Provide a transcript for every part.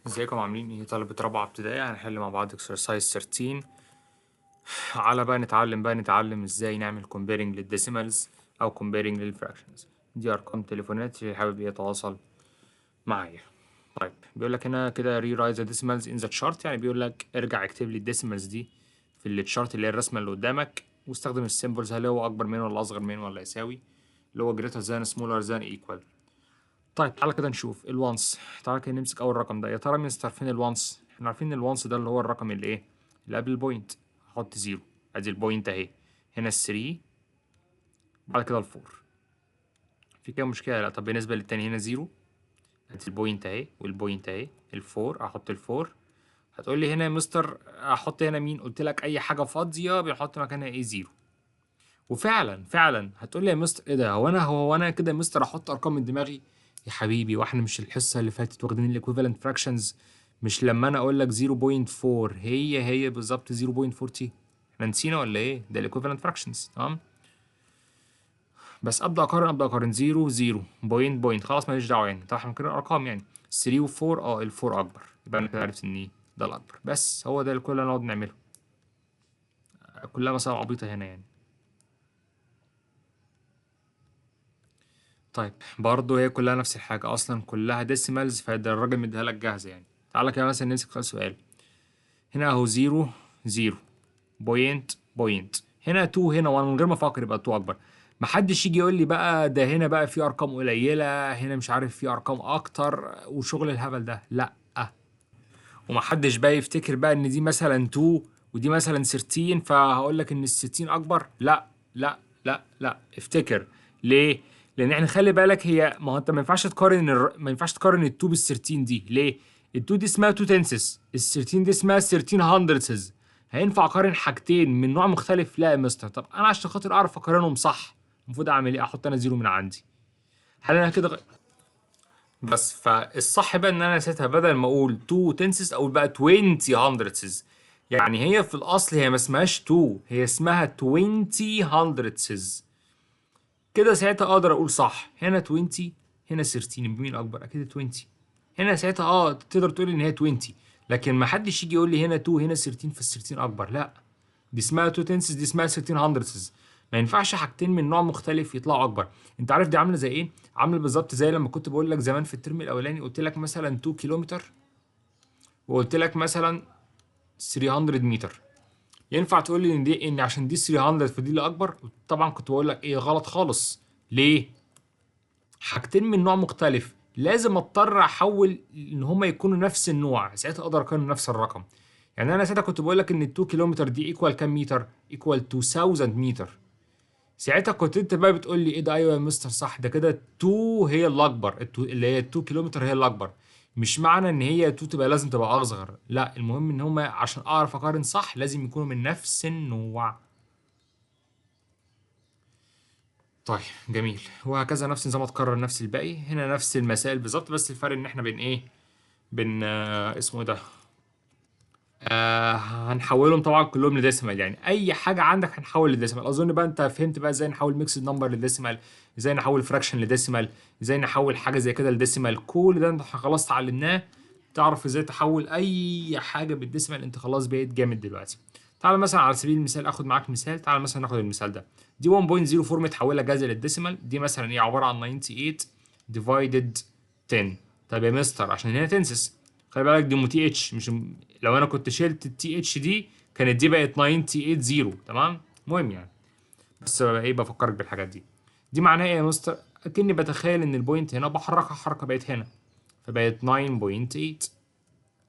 ازيكم عاملين ايه؟ طلبة رابعة ابتدائي. هنحل مع بعض exercise 13 على بقى نتعلم ازاي نعمل comparing لل decimals او comparing لل fractions. دي ارقام تليفونات اللي حابب يتواصل معايا. طيب بيقول لك هنا كده rewrite the decimals in the chart، يعني بيقول لك ارجع اكتب لي ال decimals دي في ال chart اللي هي الرسمة اللي قدامك، واستخدم ال symbols، هل هو اكبر من ولا اصغر من ولا يساوي، اللي هو greater than smaller than equal. طيب تعالى كده نشوف ال ones. تعالى كده نمسك اول رقم ده. يا ترى مين عارفين ال ones؟ احنا عارفين ان ال ones ده اللي هو الرقم اللي ايه، اللي قبل ال point. هحط zero، ادي ال point اهي، هنا ال three، بعد كده ال four. في كده مشكلة؟ لا. طب بالنسبة للتاني هنا zero، ادي ال point اهي وال point اهي، ال four، احط ال four. هتقول لي هنا يا مستر احط هنا مين؟ قلت لك اي حاجة فاضية بنحط مكانها ايه، zero. وفعلا فعلا هتقول لي يا مستر ايه ده، هو انا كده يا مستر احط ارقام من دماغي؟ يا حبيبي واحنا مش الحصة اللي فاتت واخدين ال equivalent fractions؟ مش لما انا اقول لك 0.4 هي بالظبط 0.40؟ احنا نسينا ولا ايه؟ ده ال equivalent fractions. تمام، بس ابدا اقارن، ابدا اقارن 0 0 point point، خلاص ماليش دعوه يعني. طبعا احنا ممكن ارقام يعني 3 و4، ال 4 اكبر، يبقى انا كده عرفت ان ده الاكبر. بس هو ده اللي كل اللي نقعد نعمله، كلها مسائل عبيطه هنا يعني. طيب برضه هي كلها نفس الحاجة أصلا، كلها decimals، فده الراجل مديها لك جاهزة يعني. تعالى كده مثلا نمسك سؤال هنا أهو 0 0 point point، هنا 2 هنا 1، من غير ما أفكر يبقى 2 أكبر. محدش يجي يقول لي بقى ده هنا بقى في أرقام قليلة، هنا مش عارف في أرقام أكتر وشغل الهبل ده، لأ. ومحدش بقى يفتكر بقى إن دي مثلا 2 ودي مثلا 13 فهقول لك إن ال 16 أكبر، لأ لأ لأ لأ. افتكر ليه؟ لان احنا خلي بالك، هي ما هو انت ما ينفعش تقارن ما ينفعش تقارن ال 2 بال 13 دي. ليه؟ ال 2 دي اسمها 2 tenths، ال 13 دي اسمها 13 hundredths. هينفع اقارن حاجتين من نوع مختلف؟ لا يا مستر. طب انا عشان خاطر اعرف اقارنهم صح المفروض اعمل ايه؟ احط انا zero من عندي. هل انا كده بس فالصح بقى ان انا ساعتها بدل ما اقول 2 tenths اقول بقى 20 hundredths. يعني هي في الاصل هي ما اسمهاش 2، هي اسمها 20 hundredths. كده ساعتها اقدر اقول صح، هنا 20 هنا 13، مين اكبر؟ اكيد 20. هنا ساعتها تقدر تقول ان هي 20، لكن ما حدش يجي يقول لي هنا 2 هنا 13 فال 13 اكبر، لا دي اسمها 2 tenths، دي اسمها 13 hundredths. ما ينفعش حاجتين من نوع مختلف يطلعوا اكبر. انت عارف دي عامله زي ايه؟ عامله بالظبط زي لما كنت بقول لك زمان في الترم الاولاني، قلت لك مثلا 2 كيلومتر وقلت لك مثلا 300 متر. ينفع تقول لي ان دي، ان عشان دي 300 فدي اللي اكبر؟ طبعا كنت بقول لك ايه، غلط خالص. ليه؟ حاجتين من نوع مختلف لازم اضطر احول ان هما يكونوا نفس النوع، ساعتها اقدر اقارن نفس الرقم. يعني انا ساعتها كنت بقول لك ان ال 2 كيلومتر دي equal كام متر؟ equal 2000 متر. ساعتها كنت انت بقى بتقول لي ايه ده، ايوه يا مستر صح، ده كده 2 هي الاكبر، اللي هي 2 كيلومتر هي الاكبر. مش معنى ان هي 2 تبقى لازم تبقى اصغر، لا، المهم ان هما عشان اعرف اقارن صح لازم يكونوا من نفس النوع. طيب جميل، وهكذا نفس النظام اتكرر نفس الباقي. هنا نفس المسائل بالظبط، بس الفرق ان احنا بن ايه، بن اسمه ايه ده، هنحولهم طبعا كلهم ل decimal. يعني اي حاجة عندك هنحول ل decimal. اظن بقى انت فهمت بقى ازاي نحول mixed number ل decimal، ازاي نحول fraction ل decimal، ازاي نحول حاجة زي كده ل decimal. كل ده انت خلاص اتعلمناه، تعرف ازاي تحول اي حاجة بال decimal، انت خلاص بقيت جامد دلوقتي. تعال مثلا على سبيل المثال اخد معاك مثال. تعال مثلا ناخد المثال ده، دي 1.04 متحوله جاهزة لل decimal، دي مثلا ايه، عبارة عن 98 divided 10. طيب يا مستر عشان هنا tenths، خلي بالك دي TH، مش لو انا كنت شلت ال TH دي كانت دي بقت 98 0. تمام، المهم يعني بس ايه، بفكرك بالحاجات دي. دي معناها ايه يا مستر؟ اكني بتخيل ان ال point هنا بحركها حركة بقت هنا، فبقت 9.8.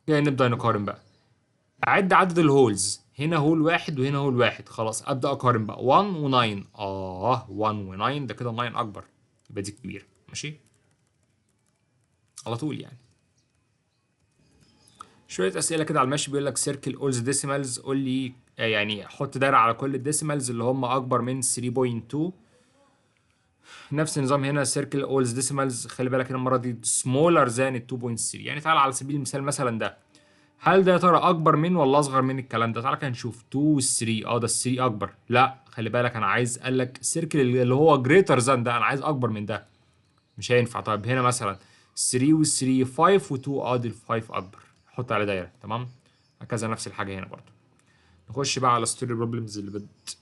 كده نبدا نقارن بقى، اعد عدد ال wholes، هنا whole واحد وهنا whole واحد، خلاص ابدا اقارن بقى 1 و9. 1 و9 ده كده 9 اكبر، يبقى دي كبيرة. ماشي على طول يعني. شوية اسئلة كده على الماشي، بيقول لك circle all the decimals، قول لي يعني حط دايرة على كل ال decimals اللي هم اكبر من 3.2. نفس النظام هنا circle all the decimals، خلي بالك هنا المرة دي smaller than ال 2.3. يعني تعالى على سبيل المثال مثلا ده، هل ده يا ترى اكبر من ولا اصغر من الكلام ده؟ تعالى كده نشوف 2 3، ده ال 3 اكبر. لا خلي بالك انا عايز، قال لك circle اللي هو greater than ده، انا عايز اكبر من ده، مش هينفع. طيب هنا مثلا 3 و 3 5 و 2، ادي ال 5 اكبر، حط على دايرة. تمام، هكذا نفس الحاجة هنا برضو. نخش بقى على story problems اللي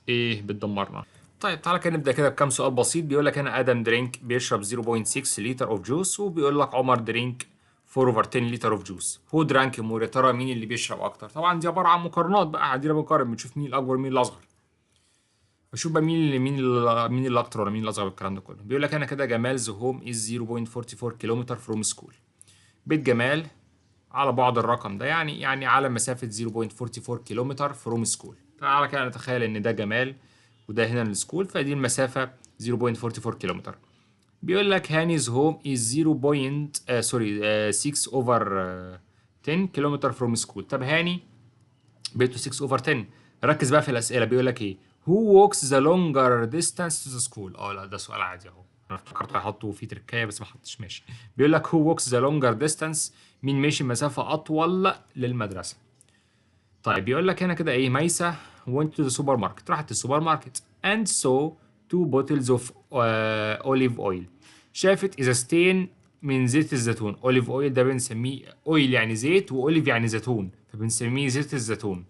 ايه بتدمرنا. طيب تعالى كده نبدا كده بكام سؤال بسيط. بيقول لك هنا ادم drink بيشرب 0.6 liter of juice، وبيقول لك عمر drink 4 over 10 liter of juice، who drank more؟ يا ترى مين اللي بيشرب اكتر؟ طبعا دي عبارة عن مقارنات بقى، قاعدين بنقارن، بنشوف مين الاكبر ومين الاصغر، بشوف بقى مين اللي اكتر ولا مين الاصغر والكلام ده كله. بيقول لك هنا كده Gamal's home is 0.44 kilometer from school. بيت جمال على بعد الرقم ده، يعني على مسافة 0.44 kilometer from school. تعالى كده نتخيل ان ده جمال وده هنا ال school، فدي المسافة 0.44 كيلومتر. بيقول لك Hany's home is 0. Sorry 6 over 10 kilometer from school. طب هاني بيته 6 over 10. ركز بقى في الاسئلة، بيقول لك ايه؟ who walks the longer distance to the school؟ لا ده سؤال عادي اهو، انا افتكرت هحطه فيه تركايه بس ما حطش. ماشي، بيقول لك who walks the longer distance، مين ماشي مسافة اطول للمدرسة. طيب بيقول لك هنا كده ايه؟ ميسة went to the supermarket، راحت السوبر ماركت and saw two bottles of olive oil، شافت ازازتين من زيت الزيتون. olive oil ده بنسميه oil يعني زيت، و olive يعني زيتون، فبنسميه زيت الزيتون.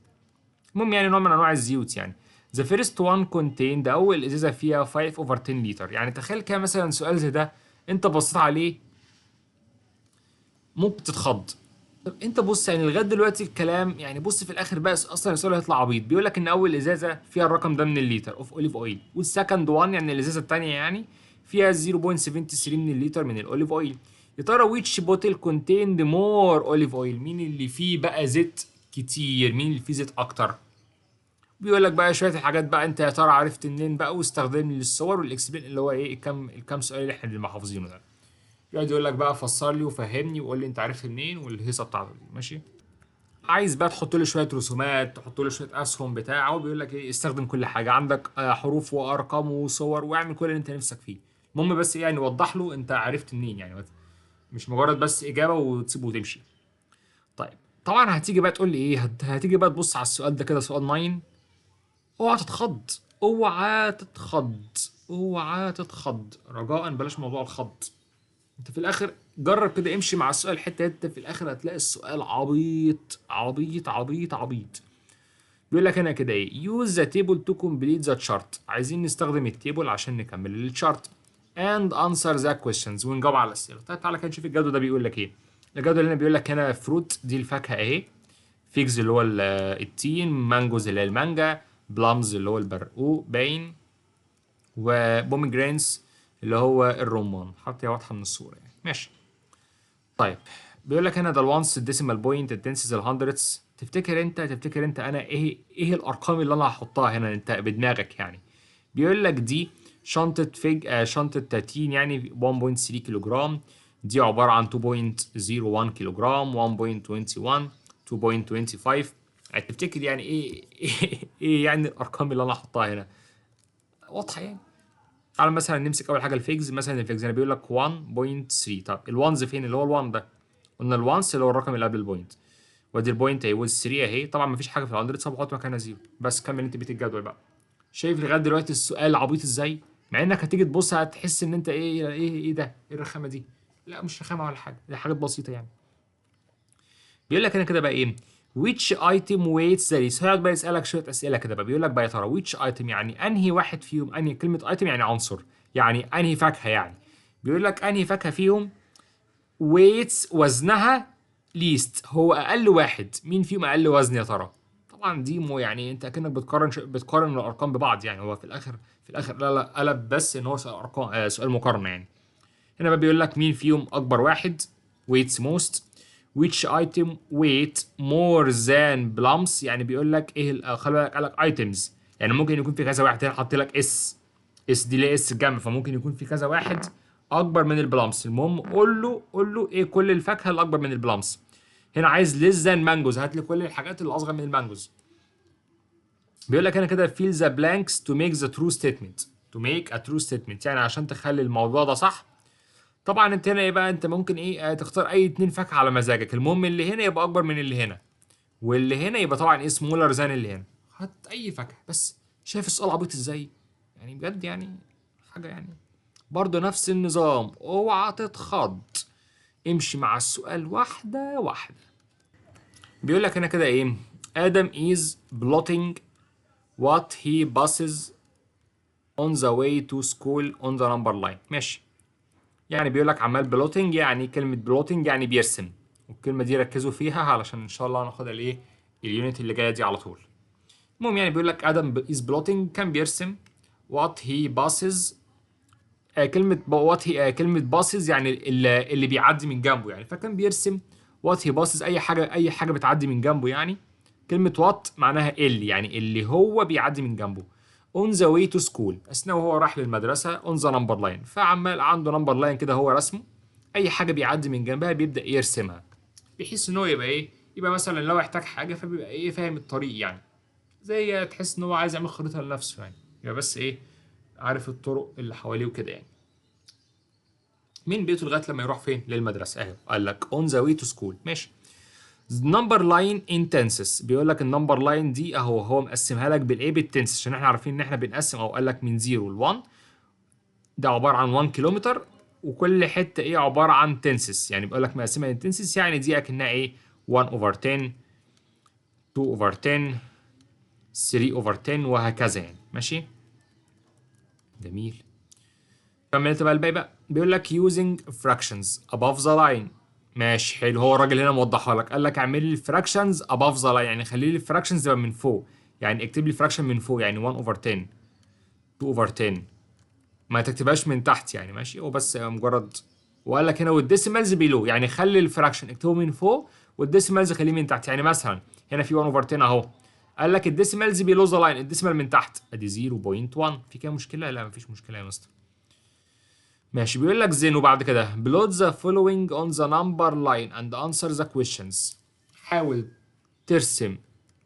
المهم يعني نوع من انواع الزيوت يعني. The first one contained، اول ازازة فيها 5 over 10 لتر. يعني تخيل كده مثلا سؤال زي ده انت بصيت عليه ممكن تتخض. طب انت بص يعني لغاية دلوقتي الكلام يعني بص في الاخر بقى اصلا السؤال هيطلع عبيط. بيقول لك ان اول ازازة فيها الرقم ده من الليتر of olive oil، وال second one يعني الازازه الثانية يعني فيها 0.73 من الليتر من ال olive oil. يا ترى which bottle contained more olive oil؟ مين اللي فيه بقى زيت كتير؟ مين اللي فيه زيت اكتر؟ بيقول لك بقى شوية الحاجات بقى انت يا ترى عرفت منين بقى، واستخدم لي الصور وال explain اللي هو ايه الكام سؤال اللي احنا اللي حافظينه ده. يقعد يقول لك بقى فسر لي وفهمني وقول لي انت عرفت منين والهيصه بتاعته دي. ماشي، عايز بقى تحط له شوية رسومات، تحط له شوية اسهم بتاع، هو بيقول لك ايه؟ استخدم كل حاجة عندك، حروف وارقام وصور، واعمل كل اللي انت نفسك فيه. المهم بس ايه يعني وضح له انت عرفت منين، يعني مش مجرد بس اجابه وتسيبه وتمشي. طيب طبعا هتيجي بقى تقول لي ايه؟ هتيجي بقى تبص على السؤال ده كده، سؤال 9. اوعى تتخض، اوعى تتخض، اوعى تتخض، رجاء بلاش موضوع الخض. انت في الاخر جرب كده، امشي مع السؤال حتة حتة، في الاخر هتلاقي السؤال عبيط عبيط عبيط عبيط. بيقول لك هنا كده ايه؟ use the table to complete the chart. عايزين نستخدم ال table عشان نكمل ال chart and answer the questions، ونجاوب على الاسئلة. طيب تعالى كده نشوف الجدول ده بيقول لك ايه. الجدول هنا بيقول لك هنا fruit دي الفاكهة اهي، figs اللي هو التين، mangoes اللي هي المانجا، plums اللي هو البرقوق باين، و pomegranates اللي هو الرمان. حتى واضحة من الصورة يعني. ماشي. طيب بيقول لك هنا ده الوانس، الديسيمال بوينت، التنسز، الهندرتس. تفتكر انت انا ايه الارقام اللي انا هحطها هنا انت بدماغك يعني؟ بيقول لك دي شنطه fig، شنطه تين يعني 1.3 كيلو جرام، دي عبارة عن 2.01 كيلو جرام، 1.21، 2.25. يعني تفتكر يعني ايه يعني الارقام اللي انا هحطها هنا؟ واضحة يعني. تعالى مثلا نمسك اول حاجة ال figs، مثلا ال figs هنا بيقول لك 1.3. طب ال ones فين؟ اللي هو ال1 ده، قلنا ال ones اللي هو الرقم اللي قبل ال point، وادي ال point اهي وال3 اهي. طبعا مفيش حاجة في ال 100 فبحط مكانها zero. بس كمل انت بيت الجدول بقى. شايف لغاية دلوقتي السؤال عبيط ازاي؟ مع انك هتيجي تبص هتحس ان انت ايه ايه ايه ده؟ ايه الرخامه دي؟ لا مش رخامه ولا حاجة، دي حاجات بسيطة يعني. بيقول لك هنا كده بقى ايه؟ which item weighs the least. هيقعد بقى يسألك شوية أسئلة كده بقى. بيقول لك بقى يا ترى which item يعني أنهي واحد فيهم، أنهي كلمة item يعني عنصر، يعني أنهي فاكهة يعني. بيقول لك أنهي فاكهة فيهم weights وزنها least، هو أقل واحد، مين فيهم أقل وزن يا ترى؟ طبعا دي مو يعني أنت أكنك بتقارن الأرقام ببعض يعني. هو في الآخر لا لا قلب بس إن هو سؤال أرقام، سؤال مقارنة يعني. هنا بقى بيقول لك مين فيهم أكبر واحد weights most، which item weight more than plums. يعني بيقول لك ايه خلي بالك قال لك items، يعني ممكن يكون في كذا واحد. هنا حط لك s، s دي ليه s الجمع، فممكن يكون في كذا واحد اكبر من ال plums. المهم قول له ايه كل الفاكهة اللي اكبر من ال plums. هنا عايز less than mangoes، هات لي كل الحاجات اللي اصغر من ال mangoes. بيقول لك هنا كده fill the blanks to make the true statement، to make a true statement يعني عشان تخلي الموضوع ده صح. طبعا انت هنا ايه بقى، انت ممكن ايه تختار اي اتنين فاكهة على مزاجك، المهم اللي هنا يبقى اكبر من اللي هنا، واللي هنا يبقى طبعا ايه smaller than اللي هنا. هات اي فاكهة بس. شايف السؤال عبيط ازاي؟ يعني بجد يعني حاجة يعني برضه نفس النظام، اوعى تتخض. امشي مع السؤال واحدة واحدة. بيقول لك هنا كده ايه؟ آدم is plotting what he passes on the way to school on the number line. ماشي، يعني بيقول لك عمال plotting، يعني كلمة plotting يعني بيرسم، والكلمة دي ركزوا فيها علشان ان شاء الله هناخدها الايه ال unit اللي جاية دي على طول. المهم يعني بيقول لك آدم is plotting كان بيرسم what he passes، كلمة what he، كلمة passes يعني اللي بيعدي من جنبه يعني، فكان بيرسم what he passes أي حاجة، أي حاجة بتعدي من جنبه يعني. كلمة what معناها اللي، يعني اللي هو بيعدي من جنبه. on the way to school أثناء وهو راح للمدرسة on the number line، فعمال عنده number line كده هو رسمه، أي حاجة بيعدي من جنبها بيبدأ يرسمها، بحيث إن هو يبقى إيه، يبقى مثلا لو احتاج حاجة فبيبقى إيه فاهم الطريق يعني، زي تحس إن هو عايز يعمل خريطة لنفسه يعني، يبقى بس إيه عارف الطرق اللي حواليه وكده يعني. من بيته لغاية لما يروح فين؟ للمدرسة. اهو قال لك on the way to school. ماشي. number line in tenths، بيقول لك ال number line دي اهو هو مقسمها لك بالايه؟ بال tenths، عشان احنا عارفين ان احنا بنقسم، او قال لك من 0 ل 1 ده عبارة عن 1 كيلومتر، وكل حتة ايه عبارة عن tenths، يعني بيقول لك مقسمها in tenths، يعني دي اكنها ايه 1 over 10، 2 over 10، 3 over 10 وهكذا يعني. ماشي جميل. كملت بقى الباقي بقى. بيقول لك using fractions above the line. ماشي حلو، هو الراجل هنا موضحها لك، قال لك اعمل لي fractions above the line، يعني خلي لي fractions تبقى من فوق، يعني اكتب لي fraction من فوق، يعني 1 over 10، 2 over 10، ما تكتبهاش من تحت يعني. ماشي، هو بس مجرد، وقال لك هنا وال decimals below، يعني خلي ال fraction اكتبه من فوق وال decimals خليه من تحت. يعني مثلا هنا في 1 over 10 اهو، قال لك ال decimals below the line، ال decimal من تحت ادي 0.1. في كده مشكلة؟ لا مفيش مشكلة يا مستر. ماشي، بيقول لك then وبعد كده plot the following on the number line and answer the questions. حاول ترسم،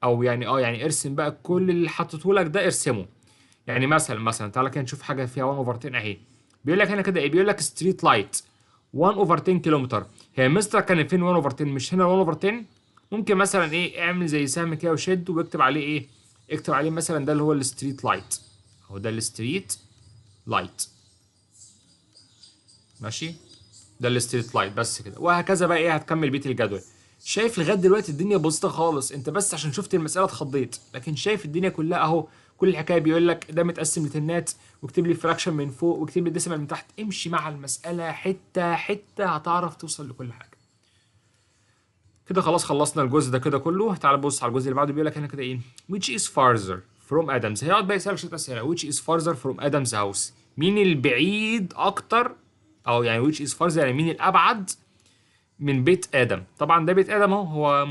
او يعني يعني ارسم بقى كل اللي حطيته لك ده ارسمه. يعني مثلا تعالى كده نشوف حاجة فيها 1 over 10 اهي. بيقول لك هنا كده ايه؟ بيقول لك street light 1 over 10 كيلومتر. هي مستر كان فين 1 over 10؟ مش هنا 1 over 10؟ ممكن مثلا ايه اعمل زي سهم كده وشد واكتب عليه ايه؟ اكتب عليه مثلا ده اللي هو ال street light، اهو ده ال street light. ماشي، ده ال street light بس كده، وهكذا بقى ايه هتكمل بيت الجدول. شايف لغاية دلوقتي الدنيا بسيطة خالص، انت بس عشان شفت المسالة اتخضيت، لكن شايف الدنيا كلها اهو. كل الحكاية بيقول لك ده متقسم لتنات، واكتب لي fraction من فوق واكتب لي decimal من تحت. امشي مع المسالة حتة حتة هتعرف توصل لكل حاجة. كده خلاص خلصنا الجزء ده كده كله. تعال بص على الجزء اللي بعده. بيقول لك هنا كده ايه؟ which is farther from Adam's. هيقعد بقى يسالك شوية اسئلة. which is farther from Adam's house، مين البعيد اكتر، او يعني which is farther يعني مين الابعد من بيت ادم. طبعا ده بيت ادم اهو، هو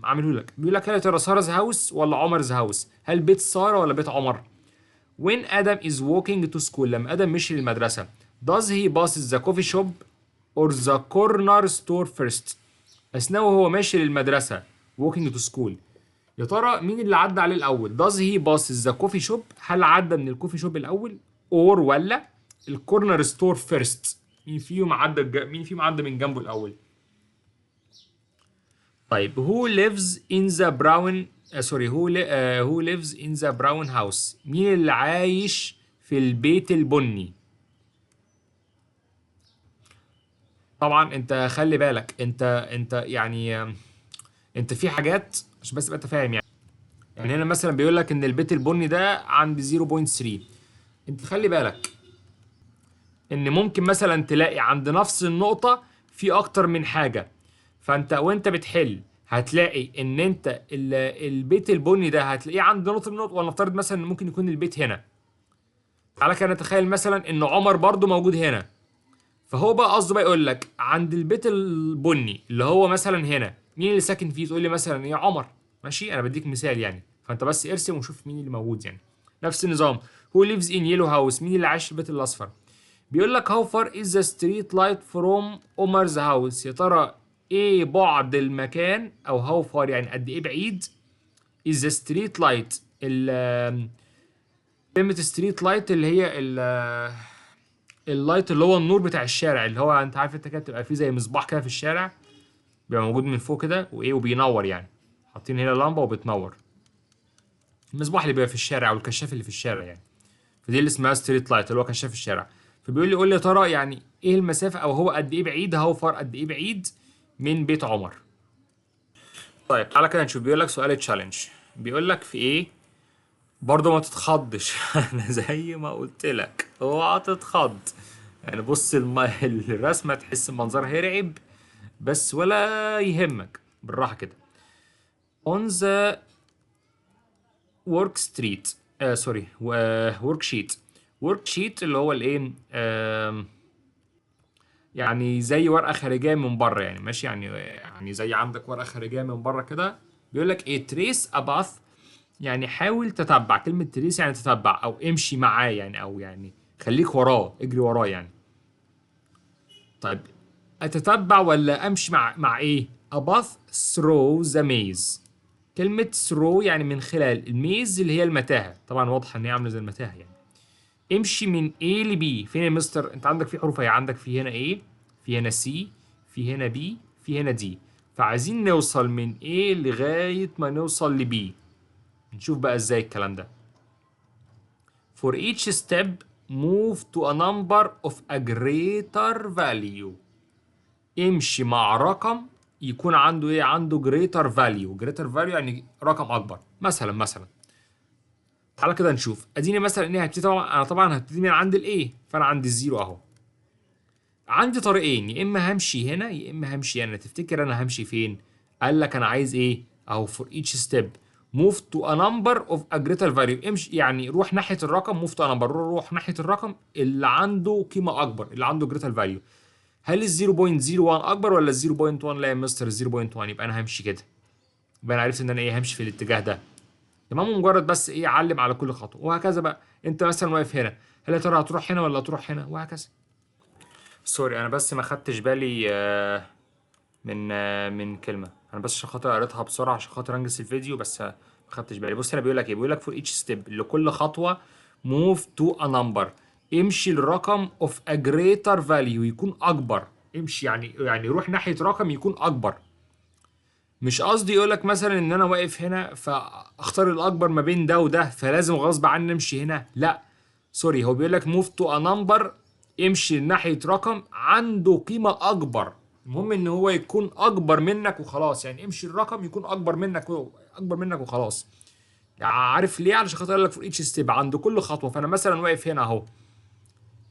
عامله لك. بيقول لك هل يا ترى Sara's house ولا Omar's house؟ هل بيت ساره ولا بيت عمر؟ when Adam is walking to school، لما ادم مشي للمدرسة، does he passes the coffee shop or the corner store first؟ اثناء وهو ماشي للمدرسة walking to school، يا ترى مين اللي عدى عليه الاول؟ does he passes the coffee shop، هل عدى من ال coffee shop الاول، or ولا ال corner store first؟ مين فيهم عدى، مين فيهم عدى من جنبه الاول؟ طيب who lives in the brown sorry who lives in the brown house، مين اللي عايش في البيت البني؟ طبعا انت خلي بالك، انت يعني انت في حاجات عشان بس تبقى انت فاهم يعني. يعني هنا مثلا بيقول لك ان البيت البني ده عند 0.3. انت خلي بالك ان ممكن مثلا تلاقي عند نفس النقطة في اكتر من حاجة، فانت وانت بتحل هتلاقي ان انت البيت البني ده هتلاقيه عند نقطة من النقط، ولنفترض مثلا ان ممكن يكون البيت هنا. تعالى كده نتخيل مثلا ان عمر برضو موجود هنا، فهو بقى قصده بقى يقول لك عند البيت البني اللي هو مثلا هنا مين اللي ساكن فيه؟ تقول لي مثلا ايه؟ عمر. ماشي، انا بديك مثال يعني، فانت بس ارسم وشوف مين اللي موجود يعني. نفس النظام who lives in yellow house، مين اللي عايش في البيت الاصفر؟ بيقول لك how far is the street light from Omar's house، يا ترى ايه بعد المكان، او how far يعني قد ايه بعيد is the street light. كلمة street light اللي هي ال light اللي هو النور بتاع الشارع، اللي هو انت عارف انت كده بتبقى فيه زي مصباح كده في الشارع بيبقى موجود من فوق كده وايه وبينور يعني، حاطين هنا لمبة وبتنور، المصباح اللي بيبقى في الشارع او الكشاف اللي في الشارع يعني، فدي اللي اسمها street light اللي هو كشاف الشارع. فبيقول لي قول لي يا ترى يعني ايه المسافة، او هو قد ايه بعيد، how far قد ايه بعيد من بيت عمر. طيب تعالى كده نشوف، بيقول لك سؤال challenge، بيقول لك في ايه برضه ما تتخضش. انا زي ما قلت لك اوعى تتخض، يعني بص الرسمة تحس منظرها يرعب، بس ولا يهمك، بالراحة كده. On the work street، sorry، worksheet. worksheet اللي هو الايه، يعني زي ورقة خارجية من بره يعني، ماشي، يعني زي عندك ورقة خارجية من بره كده. بيقول لك ايه، trace a path، يعني حاول تتبع. كلمة trace يعني تتبع او امشي معاه يعني، او يعني خليك وراه، اجري وراه يعني. طيب اتتبع ولا امشي مع ايه؟ a path through the maze. كلمة through يعني من خلال، ال maze اللي هي المتاهة، طبعا واضحة ان هي عاملة زي المتاهة يعني. امشي من A ل B. فين يا مستر؟ انت عندك في حروف اهي، عندك في هنا A، في هنا C، في هنا B، في هنا D. فعايزين نوصل من A لغاية ما نوصل ل B. نشوف بقى ازاي الكلام ده. For each step move to a number of a greater value. امشي مع رقم يكون عنده ايه؟ عنده greater value. greater value يعني رقم اكبر. مثلا تعالى كده نشوف. اديني مثلا ايه، هبتدي طبعا، انا طبعا هبتدي من عند ال A، فانا عندي ال zero اهو. عندي طريقين، يا اما همشي هنا يا اما همشي هنا. تفتكر انا همشي فين؟ قال لك انا عايز ايه؟ اهو for each step move to a number of a greater value. امشي يعني روح ناحية الرقم، move to a number، روح ناحية الرقم اللي عنده قيمة اكبر، اللي عنده greater value. هل ال 0.01 اكبر ولا ال 0.1؟ لا يا مستر ال 0.1، يبقى انا همشي كده. يبقى انا عرفت ان انا ايه، همشي في الاتجاه ده. تمام، مجرد بس ايه، علم على كل خطوة وهكذا بقى. انت مثلا واقف هنا، هل يا ترى هتروح هنا ولا هتروح هنا، وهكذا. sorry انا بس ما خدتش بالي من كلمة، انا بس عشان خاطر قريتها بسرعة عشان خاطر انجز الفيديو، بس ما خدتش بالي. بص هنا بيقول لك ايه، بيقول لك for each step، لكل خطوة move to a number، امشي للرقم of a greater value يكون اكبر. امشي يعني روح ناحية رقم يكون اكبر. مش قصدي يقول لك مثلا ان انا واقف هنا فاختار الاكبر ما بين ده وده فلازم غصب عني امشي هنا، لا sorry، هو بيقول لك move to a number، امشي ناحية رقم عنده قيمة اكبر. المهم ان هو يكون اكبر منك وخلاص، يعني امشي الرقم يكون اكبر منك اكبر منك وخلاص. عارف ليه؟ علشان خاطر قال لك for each step، عند كل خطوة. فانا مثلا واقف هنا اهو،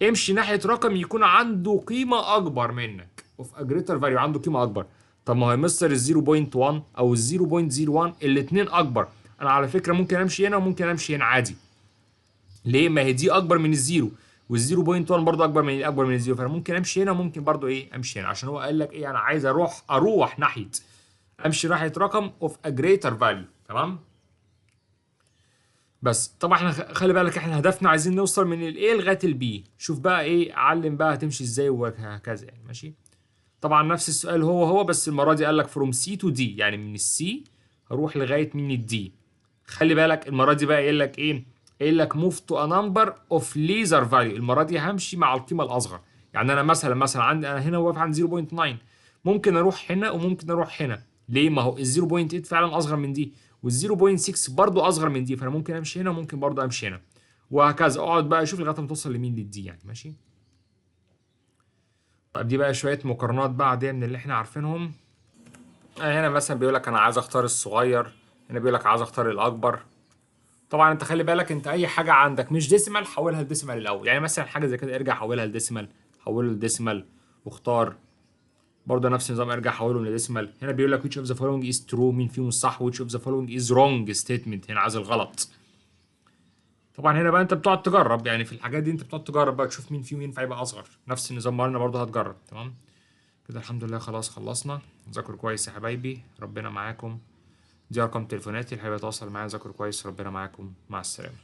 امشي ناحية رقم يكون عنده قيمة اكبر منك، of a greater value، عنده قيمة اكبر. طب ما هو يا مستر ال 0.1 او ال 0.01 الاثنين اكبر. انا على فكرة ممكن امشي هنا وممكن امشي هنا عادي. ليه؟ ما هي دي اكبر من ال zero، وال 0.1 برضه اكبر من ال zero، فانا ممكن امشي هنا وممكن برضه ايه، امشي هنا، عشان هو قال لك ايه، انا عايز اروح ناحية، امشي ناحية رقم of a greater value. تمام؟ بس طبعا احنا خلي بالك احنا هدفنا عايزين نوصل من ال A لغاية ال B. شوف بقى ايه، علم بقى هتمشي ازاي وهكذا يعني، ماشي. طبعا نفس السؤال هو هو، بس المرة دي قال لك from C to D، يعني من ال C هروح لغاية من ال D. خلي بالك المرة دي بقى قايل لك ايه، قايل لك move to a number of lesser value. المرة دي همشي مع القيمة الاصغر. يعني انا مثلا عندي انا هنا واقف عند 0.9، ممكن اروح هنا وممكن اروح هنا. ليه؟ ما هو ال 0.8 فعلا اصغر من دي، وال 0.6 برضو اصغر من دي، فانا ممكن امشي هنا وممكن برضو امشي هنا وهكذا. اقعد بقى اشوف لغاية ما توصل لمين، لل D يعني، ماشي. طيب دي بقى شوية مقارنات بقى عادية من اللي احنا عارفينهم. هنا مثلا بيقول لك انا عايز اختار الصغير، هنا بيقول لك عايز اختار الاكبر. طبعا انت خلي بالك، انت اي حاجة عندك مش decimal حولها ل decimal الاول. يعني مثلا حاجة زي كده ارجع حولها ل decimal، حوله ل decimal واختار برضه نفس النظام، ارجع حوله ل decimal. هنا بيقول لك which of the following is true، مين فيهم الصح، which of the following is wrong statement، هنا عايز الغلط. طبعا هنا بقى انت بتقعد تجرب، يعني في الحاجات دي انت بتقعد تجرب بقى تشوف مين فيهم ينفع يبقى اصغر. نفس النظام هنا برضه هتجرب. تمام كده، الحمد لله خلاص خلصنا. ذاكروا كويس يا حبايبي، ربنا معاكم. دي ارقام تليفوناتي اللي حابب يتواصل معايا. ذاكروا كويس، ربنا معاكم، مع السلامة.